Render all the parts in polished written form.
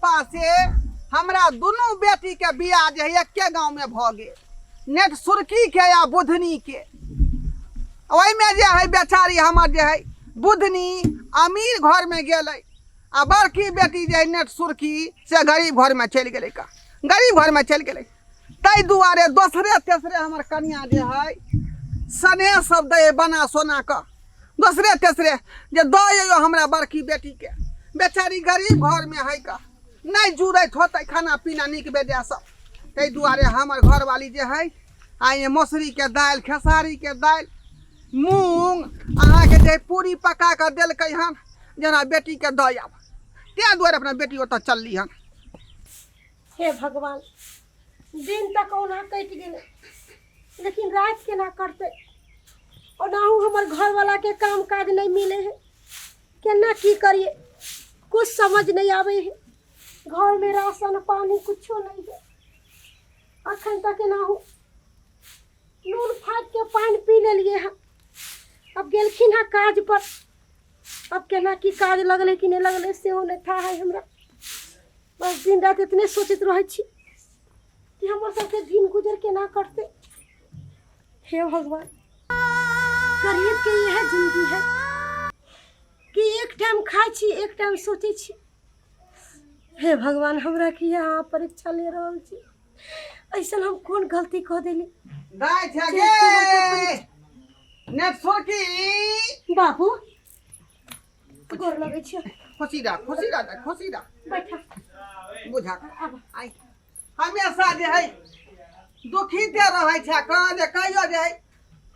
कृपा से हमरा दुनू बेटी के बियाह जे है एके गांव में भऽ गेल, नेट सुर्खी के या बुधनी के। ओहिमे जे है बेचारी हमर जे है बुधनी अमीर घर में गेलै आ बड़की बेटी जे है नेट सुर्खी से गरीब घर में चलि गेलै का, गरीब घर में चलि गेलै। ताहि दुआरे दोसरे तेसरे हमर कनिया जे है स्नेह सब दै बना सोना कऽ, दोसरे तेसरे जे दऽ अइयौ हमरा बड़की बेटीके, बेचारी गरीब घरमे है कऽ नहि जुड़ैत होतै खाना पीना नीक बेजाय सब। ताहि दुआरे हमर घरवाली जे है आइ मसुरीके दालि, खेसारीके दालि, मूँग अहाँके जे पूरी पका कऽ देलकै हन जेना बेटीके दऽ आब, ताहि दुआरे अपना बेटी ओतऽ चलली हन। हे भगवान, दिन तऽ कहुना कटि गेलै लेकिन राति केना कटतै? ओनाहु हमर घरवलाके काम काज नहि मिलै है, केना की करिए कुछ समझ नहीं आबै है। घरमे राशन पानी कुछो नहीं है। अखन तक एनाहु नून फाँकि के पानि पी लेलिए हँ। अब गेलखिन हँ काज पर, अब केना की काज लगलै कि नहि लगलै सेहो नहि था है हमरा। बस दिन राति इतने सोचैत रहै छी कि हमर सबके दिन गुजर केना कटतै। हे भगवान, गरीब के इएह जिंदगी है कि एक टाइम खाइ छी एक टाइम सोचै छी। हे भगवान, हमरा किया अहाँ परीक्षा ले रहल छी? ऐसन हम कोन गलती कऽ देली? दाइ छै गे नेट सुरकी। बाबू गोर लगै छियौ। खुशी रह, खुशी रह, खुशी रह। बैठा। बुझा आइ हमेशा जे है दुखिते रहै छै, कहाँ जे कहियो जे है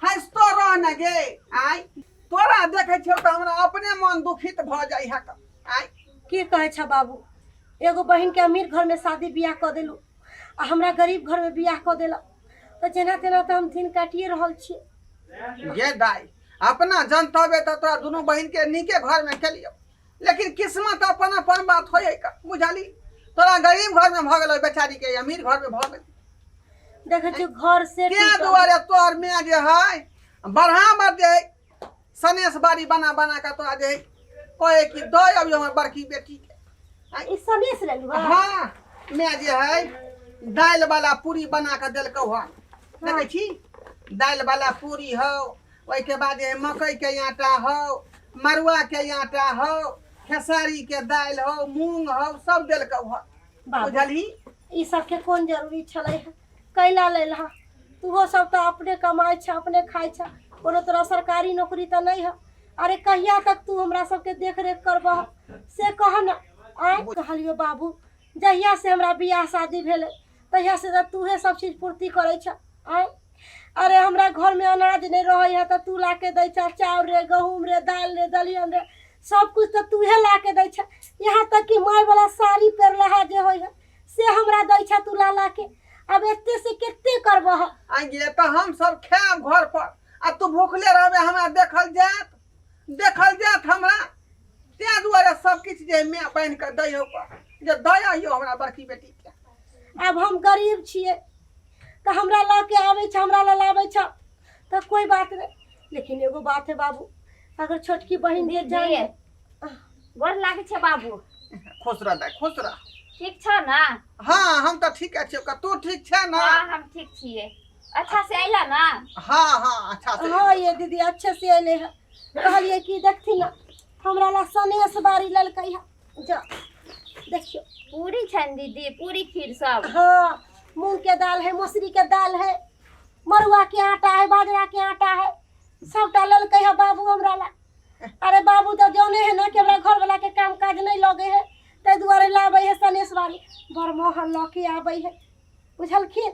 हँसितो रह ने गे। आइ तोरा देखै छियौ तऽ हमरा अपने मन दुखित भऽ जाइ है। आइ की कहै छ बाबू, एगो बहिनके अमीर घरमे शादी बियाह कऽ देलू आ हमरा गरीब घरमे बियाह कऽ देलक, तऽ जेना तेना तऽ हम दिन काटिए रहल छियै। गे दाइ, अपना जनतबे तऽ तोरा दुनू बहिन के नीके घर में केलियौ, लेकिन किस्मत अपन अपन बात होइ है का, बुझली? तोरा गरीब घर में भऽ गेलै, बेचारी के अमीर घर में भऽ गेल। देखै छियै घर से तें टूटल। दुआरे तोहर माय जे है बराबर जे है सनेस बाड़ी बना बना के तोरा जे है कहे कि दऽ अबियौ हमर बड़की बेटी के। ई सनेस लेलू हँ? हाँ, माय जे है दालि वाला पूरी बना के देलकौ हन, देखै छी दालि वाला पूरी हौ, ओहिके बाद जे मकई के आटा हौ, मड़ुआ के आटा हौ, खेसारी के दालि हौ, मूंग हौ, सब देलकौ हन। बाबू, बुझलही? ई सबके कोन जरूरी छलै हँ? कैला लेल हँ? तूहो सब तऽ अपने कमाइ छ, अपने खाइ छ, कोनो तोरा सरकारी नौकरी तऽ नहि है। अरे कहिया तक तू हमरा सबके देख रेख करबह से कह न। आँय कहलियो बाबू, जहिया से हमरा बियाह शादी भेलै तहिया से तऽ तूहे सब चीज पूर्ति करै छ। आँय अरे हमरा घरमे अनाज नहि रहै है तऽ तू ला के दै छ, चाउर रे, गहूम रे, दालि रे, दलिहन रे, सब कुछ तऽ तूहे ला के दै छ। यहाँ तक कि मायवला साड़ी पहिरलहा जे होइ है से हमरा दै छ तू ला ला के। अब एते से कते करबह? आइ गे तऽ हम सब खायब घर पर आ तू भूखले रहबे, हमरा देखल जायत, देखल जायत हमरा। ताहि दुआरे सब किछु जे माय बान्हि कऽ दै हौ जे दऽ आइयौ हमरा बड़की बेटी के। आब हम गरीब छियै तऽ हमरा लऽ के आबै छै, हमरा लऽ लाबै छ तऽ कोइ बात नहि, लेकिन एगो बात है बाबू, अगर छोटकी बहिन जे जान। गोर लागै छै बाबू। खुश रह दाइ, खुश रह। ठीक छ ना? हाँ हम तऽ ठीक छियौ, तू ठीक छै ना? हाँ हम ठीक छियै। अच्छा से अइला ना? हाँ हाँ अच्छा से। हाँ ये दीदी अच्छे से अइले है। कहलिए कि देखथिन ना हमरा ला सनेस बारी ललकै है, जा देखियो। पूरी छनि दीदी, पूरी खीर सब। हाँ मूंग के दाल है, मसूरी के दाल है, मड़ुआ के आटा है, बाजरा के आटा है, सबटा ललकै है बाबू हमरा ला। अरे बाबू तऽ जाने है ना कि हमरा घर वाला के काम काज नहीं लगे है, ताहि दुआरे लाबै है सनेस बारी, बरमोहन लऽ के आबै है, बुझलखिन?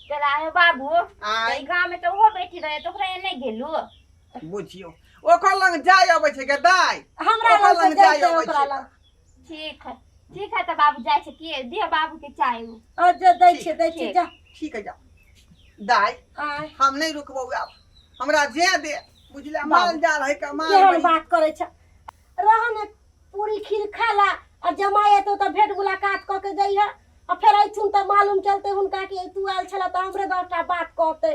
चला हे बाबू, आँय। एहि गाँव में तऽ ओहो बैठी रहे तऽ ओकरा एने गेलू। बुझियौ ओकर लग जाय अबै छै गे दाइ, हमरा ओकर लग से लग जाय जैते अबै ओकरा छै। लग। ठीक है, ठीक है तऽ बाबू जाइ छै की दिअ बाबू के चाय उ। अच्छा दै छियै, दै छियै, जा। ठीक है जा दाइ, आँय। हम नहि रुकबौ आब, हमरा जे दे बुझले, माल जाल है का माल केहन बही। बात करै छ, रह ने पूरी खीर खा ला आ जमाय एतौ तऽ भेंट मुलाकात कऽ के जइह, आ फेर अयथुन तऽ मालूम चलतै हुनका कि तू आयल छलह तऽ हमरे दसटा बात कहतै।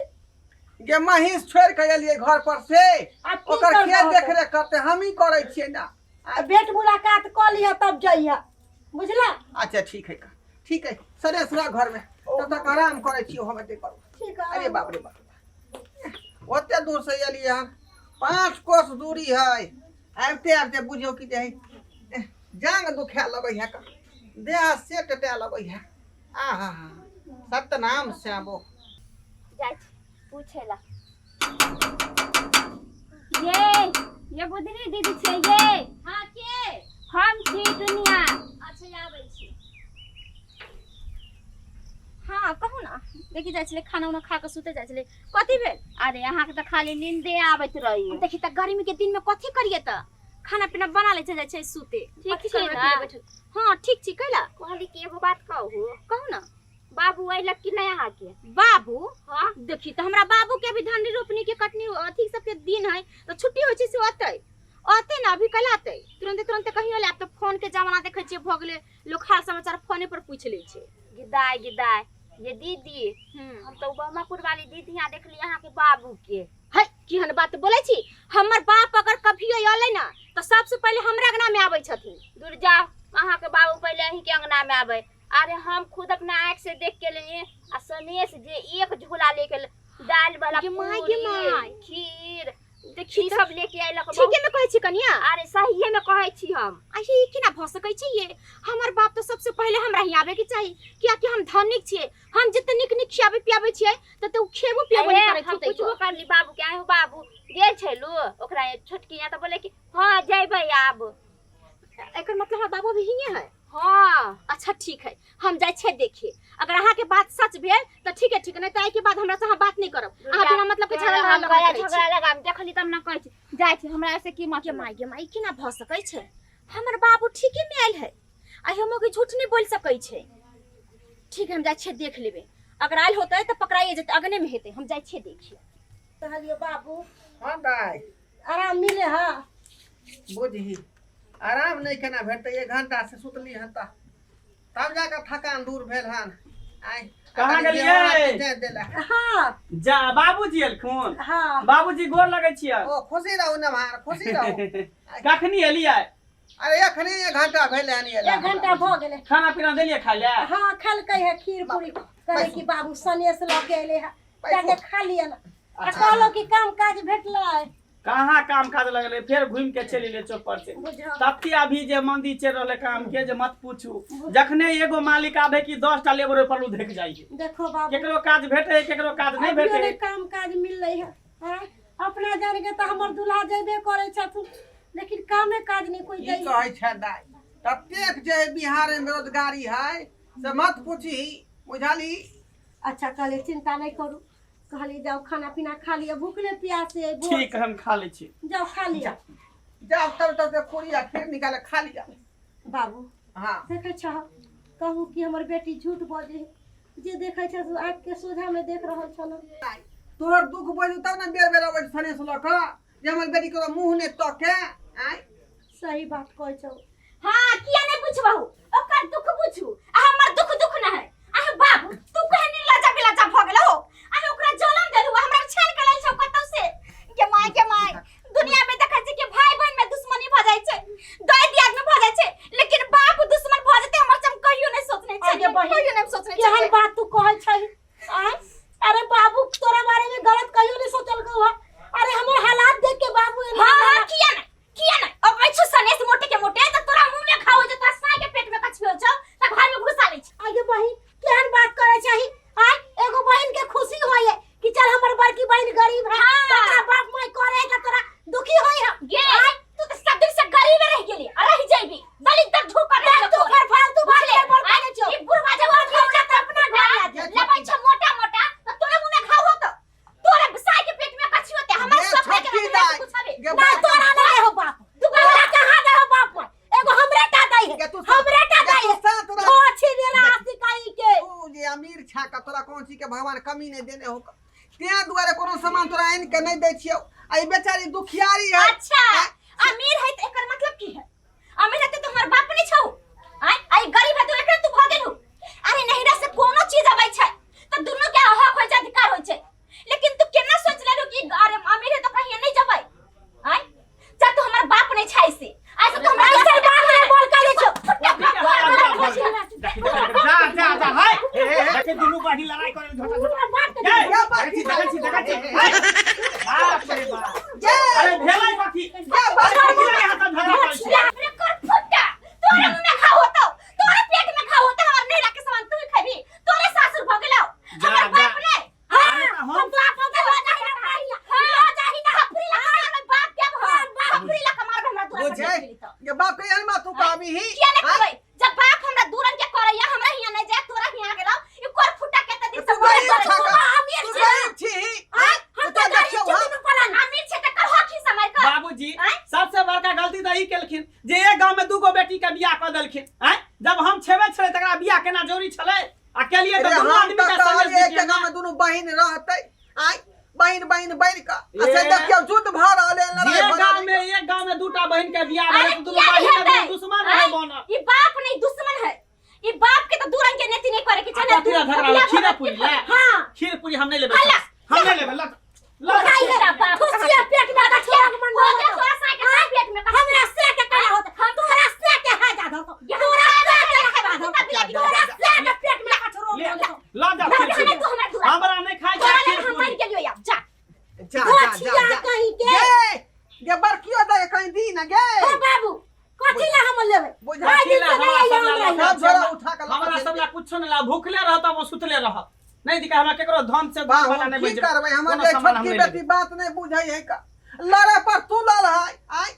गे महींस छोड़ि के एलियै घर पर से आब की ओकर के करबह? देखरेख करतै? हमही करै छियै ना। आ भेंट मुलाकात कऽ लिह तब जइह। बुझला अच्छा ठीक है का ठीक है सरे सुरा घर में तब तक आराम करै छी हम एते करू ठीक है अरे बाप रे बाप ओते दूर से एलियै हन 5 कोस दूरी है आबिते आबिते बुझियौ कि जे है जांग दुखाए लगै है का देह से टटाए लगै है आ हा हा सतनाम श्यामो जाइ छी पूछे ला ये ये बुधनी दीदी छै ये हाँ के हम छी दुनिया अच्छा आबै छी हाँ कहू ना देखी जाइ छलै खाना उना खा कऽ सुते जाइ छलै कथी भेल अरे अहाँके तऽ खाली नींदे आबैत रहैए देखी तऽ गर्मी के दिन में कथी करिए तऽ खाना पीना बना लै छै जाइ छै सुते ठीक कथी छी करबै ने? अकेले बैठल हाँ ठीक छी कैला कहली कि एगो बात कहू कहू ना बाबू अयलक कि नहि अहाँके बाबू हाँ देखी तऽ हमरा बाबू के अभी धान रोपनी के कटनी अथी सबके दिन है तऽ छुट्टी होइ छै से अतै अतै ना अभी कल अतै तुरंते तुरंते कहियो ले आब तऽ फोन के जमाना देखै छियै भऽ गेलै लोक हाल समाचार फोने पर पूछि लै छै गिदाय गिदाय ये दीदी हम तऽ बमापुर वाली दीदी यहाँ देखली अहाँके बाबू के है केहन बात बोलै छी हमर बाप अगर कभियो अलै ना तऽ सबसे पहिले हमरा अंगना में आबै छथिन दूर जाओ अहाँके बाबू पहिले अहींके अंगना में आबै अरे हम खुद अपना आँख से देख के लेलिए आ सनेश जे एक झोला लेके दाल वाला गे माय, गे पूरी, माय। खीर देखी ई सब लेके अयलक ठीके में कहै छी कनिया अरे सहिए में कहै छी हम आ ये केना भऽ सकै छै ये हमर बाप तऽ सबसे पहिले हमरा ही आबे के चाही कियाकि हम धनिक छियै हम जते नीक नीक खियाबै पियाबै छियै तते उ खेबो पियाबो नहि अरे, करै हम छै पूछबो करली बाबू के आयो बाबू गेल छलू ओकरा छोटकी यहाँ तऽ बोले कि हाँ जयबै आब एकर मतलब हमर बाबू अभी हिये है हाँ अच्छा ठीक है हम जाइ छियै देखे अगर अहाँ के बात सच भेल तऽ ठीक है ठीक नहीं तऽ एहि के बाद हमरा से अहाँ बात नहीं करब अहाँ बिना मतलब के झगड़ा हम लगा गया करै छी। झगड़ा लगा देखली तब ना कहै छी जाइ छी हमरा से की गे मतलब माय गे माय केना भऽ सकै छै हमर बाबू ठीके में आयल है आ हम ओके झूठ नहीं बोल सकै छै ठीक है हम जाइ छियै देख लेबै अगर आयल होतै तऽ पकड़ाइए जेतै अगने में हेतै हम जाइ छियै देखिए कहलियो बाबू हाँ दाइ आराम मिले हा बुझही आराम नहि केना भेटतै एक घंटा से सुतली हन तऽ तब जाकऽ थकान दूर भेल हन आइ कहाँ गेलियै? दे देला हाँ जा बाबूजी एलखुन हाँ बाबूजी गोर लगै छियै ओ खुशी रहू नमहार खुशी रहू कखनी एलियै अरे एखने एक घंटा भेल हन एला एक घंटा भऽ गेलै खाना पीना देलियै खाय लए हाँ खेलकै है खीर पूरी कहले कि बाबू सनेस लऽ के एलै है जाके खा लिअ ने आ कहलहुँ कि काम काज भेटलै कहाँ काम काज लगलै फेर घुमि के चलि एलियै चौक पर से बुझल तते अभी जे मंदी चलि रहलै काम के जे मत पूछू जखने एगो मालिक आबे कि 10 टा लेबर ओहि पर लुधकि जाइ है देखो बाबू केकरो काज भेटे है केकरो काज नहि अभियो भेटे नहि है काम काज मिललै है आँय? अपना जान के तऽ हमर दूल्हा जेबे करै छथुन लेकिन कामे काज नहि कोइ की दै कहै छै दाइ ततेक जे बिहार में बेरोजगारी है से मत पूछी बुझली अच्छा कहलियै चिंता नहि करू कहलियै जाउ खाना पीना खा लिअ भूखले प्यासे अइ, भोर ठीक हम खा लै छी जाउ खा लिअ जाओ तब तब से पूरी आ खीर निकाल के खा लिया बाबू हाँ देखै छह कहू कि हमर बेटी झूठ बजै है जे देखै छै से आँखिके सोझामे देख रहल छल तोहर दुख बुझू तब ने बेर बेर अबै सनेस लऽ कऽ जे हमर बेटी के मुँह नहि तके आँय सही बात कहै छौ हाँ किया नहीं बुझबहु ओकर दुख बुझू आ हमर दुख दुख न है अहे बाबू तू कहे निर्लज्जा बिलज्जा भ गेल हो अहे ओकरा जलन देलू हमरा छान के लाइल छौ कतौ से के माय के माय दुनिया में देखै छी कि भाई बहन में दुश्मनी भ जाइ छै दाई दियाद में भ जाइ छै लेकिन बाप दुश्मन भ जेतै हमर से हम कहियो नहीं सोचने आगे छलियै बहिन, कहियो नहीं सोचने केहन छलियै बात तू कहै छै आँय अरे बाबू तोरा बारे में गलत कहियो नहीं सोचलकौ हँ अरे हमर हालात देख के बाबू एना हाँ हाँ किया नहीं किया नहीं अब ऐछो सनेस मोटे के मोटे त तोरा मुंह में खाओ जे तोरा साई के पेट में कछियो छौ त घर में घुसा लै छी आगे बहिन केहन बात करे चाही आय एगो बहिन के खुशी होय है कि चल हमर बड़की बहिन गरीब है हाँ। तोरा बाप माय करे है त तोरा दुखी होय है गे तू त सब दिन से गरीब रह गेली आ रह जइबी दलित तक ढूकर रह तू फिर फालतू बात के बोल करे छो ई बुढ़वा जब घाव ना त अपना घर गे लेबै छ मोटा मोटा त तोरा मुंह में घाव होतो तोरा साई के पेट में कछी होते हमर गे सपने के छोटकी ना दाइ, कुछ हबे गे ना बाप तोरा नहीं हो बाप तू तोरा कहाँ दे हो बाप माय एगो हमरे टा दै गे है तू हमरे टा गे दै तू है सात रह। छो छी नेला आस्तिकाई के तू जे अमीर छा का तोरा कोन चीज के भगवान कमी नहीं देने हो तें दुआरे कोनो सामान तोरा आनि के नहीं दै छियौ आ ई बेचारी दुखियारी है अच्छा अमीर है त एकर मतलब की है अमीर है त तोहर बाप नहीं छौ आय आई गरीब है तो एकरा तू भ गेलू अरे नहिरा से कोनो चीज अबै छै त दुनू के हक होय छै अधिकार होय छै लेकिन तू केना सोच लेलू कि अरे अमीर है तो कहीं नहीं जबै आय जा तू हमर बाप नहीं छै से ऐसे तो हमरा ऐसे बाप नहीं बोल करे छो फुट्टा बाप बाप रे बाप। ये अरे भेलै कथी? ये बात कथी लगे हाथ झगड़ा करै छी? अरे कर फुट्टा, तोरे मुंह में घाव होतो, तोरे पेट में घाव होतो, हमर नैहरा के सामान तू ही खेबी, तोरे सासुर भ गेलौ, जा, हमर जा। बाप नै। अरे तऽ हम तो आपन के हो जाहि ना पाई, हो जाहि ना हफरी ला मारबै बाप के, अब हम बाप हफरी ला के मारबै हमरा दूरा पर बुझे देख लेली तऽ। ये बाप के एहन बात तू कहबी ही किया नै कहबै? जब बाप हमरा दू रंग के करैया, हमरा हियां नै जाय, तोरा हियां गेलौ, ई कर फुट्टा के दिन तू से गरीब करे छा तू का? अमीर तू छी गरीब छी ही आय, तू हम तऽ तऽ गरीब देखियौ छी हँ। दुनू परानी। अमीर छै तऽ करहो खिस्सा मारि कऽ। बाबूजी आँय? सबसे बड़का गलती तऽ ई केलखिन जे एक गांव में दूगो बेटी के बियाह कऽ देलखिन। आँय, जब हम छेबे छलै तकरा बियाह केना जरूरी छलै? आ केलिए तऽ अरे दुनू हम आदमी तऽ के संदेश कहलियै एक दितियै जगह ना। में दुनू बहिन रहतै, आय बहिन बहिन बनि कऽ, आ से ए। देखियौ युद्ध भऽ रहल है, लड़ाई जे भऽ गांव रहल में है। एक गांव में दूटा बहिन के बियाह भेलै अरे तऽ दुनू किया बहिन हेतै? एक दुश्मन रहै आँय? बनल। ई बाप नहीं दुश्मन है, ई बाप के तो दू रंग के नेति नहीं करे के आ चाही। कथी लए झगड़ा होलै? खीरे पूरी लए। हां। खीर पूरी हम नहीं लेबै। हल्ला। हम नहीं लेबै। लग लग। खाई है बाप। खुशिया पेट में का छोरा मन हो गया तोरा साय के खाई पेट में हमरा से के करा होत, तोरा से के है जा दो, तोरा से के खा दो, तोरा से के पेट में का छोरो ले, दो। ल जा खीर जा पूरी। तू हमरा दूरा। हमरा नहीं खाइ तोरा छै लग खीर हम पूरी। मर गेलियो आब, जा। जा जा जा गोछिया जा कहीं के। गे गे बड़कियो दे कहीं दी ना गे। हे बाबू, कथी ला हम लेबै? बुझा आइ दिन ला, से हमरा नहीं सब ला आइए हमरा। सब झोरा उठा के लऽ हमरा के सब ला कुछो नहीं ला, भूखले रहत वो सुतले रहत। नहीं दिखा हमरा केकरो धन से धन वाला हम नहीं की बजबै। करबै? हमर कोनो जे सामान हम छोटकी नहीं बेटी लेबै। बात नहीं बुझै है का, लड़े पर तू लड़ है। आय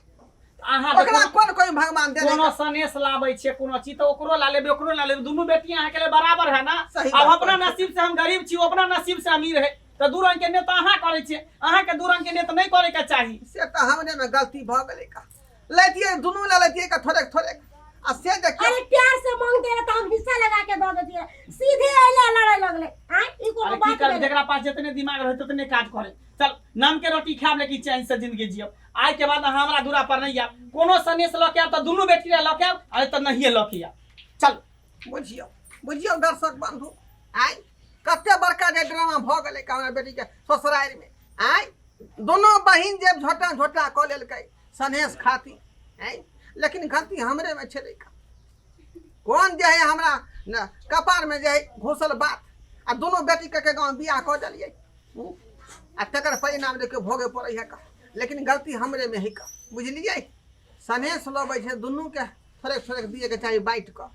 अहाँ जे ओकरा कोन कोई भगवान देने कोनो सनेस लाबै छियै कोनो चीज तऽ ओकरो ला लेबै, ओकरो ला लेबै, दुनू बेटी अहाँके लेल बराबर है ना। सही आब बात अपना कहै छी। नसीब से हम गरीब छी, ओ अपना नसीब से अमीर है, तऽ दू रंग के नेता अहाँ करै छियै। अहाँके दू रंग के नेता नहीं करे के चाही। से तऽ हमरे में गलती भऽ गेलै का, लैतियै दुनू लए लैतियै का थोड़ेक थोड़ेक, आ से देखियौ। अरे प्यार से मांगते रहे तो हम हिस्सा लगा के दऽ देतियै, सीधे अइले लड़े लगले। आँय, ई कोनो अरे की बात करबै, भेलै? जकरा पास जितने दिमाग रहै ततने काज करे। चल नाम के रोटी खायब लेकिन चैन से जिंदगी जियब। आइ के बाद अहाँ हमरा दूरा पर नहीं आयब। कोनो सनेस लऽ के आयब तऽ दुनू बेटी लए लऽ के आयब, अरे तऽ नहिए लऽ के आयब। चल। बुझियौ बुझियौ दर्शक बंधु, आइ कते बड़का जे ड्रामा भऽ गेलै का हमरा बेटीके ससुरारिमे। आइ दुनू बहिन जे झोटा झोटा कऽ लेलकै सनेस खातिर। आइ लेकिन गलती हमरेमे छलै का, कोन जे है हमरा न कपारमे जे है घुसल बात, आ दुनू बेटीके के गाँव बियाह कऽ देलियै, आ तकर परिणाम देखियौ भोगे पड़ै है का। लेकिन गलती हमरेमे है का, बुझलियै? सनेस लबै छै दुनूके थोड़ेक थोड़ेक दिएके चाही बाँटि कऽ,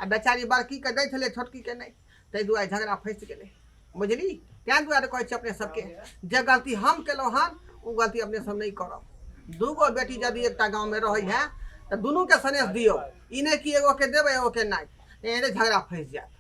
आ बेचारी बड़कीके दै छलै छोटकीके नहि, ताहि दुआरे झगड़ा फँसि गेलै, बुझली? ताहि दुआरे कहै छी अपने सबके जे गलती हम केलहुँ हन ओ गलती अपने सब नहि करब। दूगो बेटी यदि एकटा गाँवमे रहै है तऽ दुनूके सनेस दियौ, ई नहि कि एगोके देबै एगोके नहि, एहने झगड़ा फँसि जायत।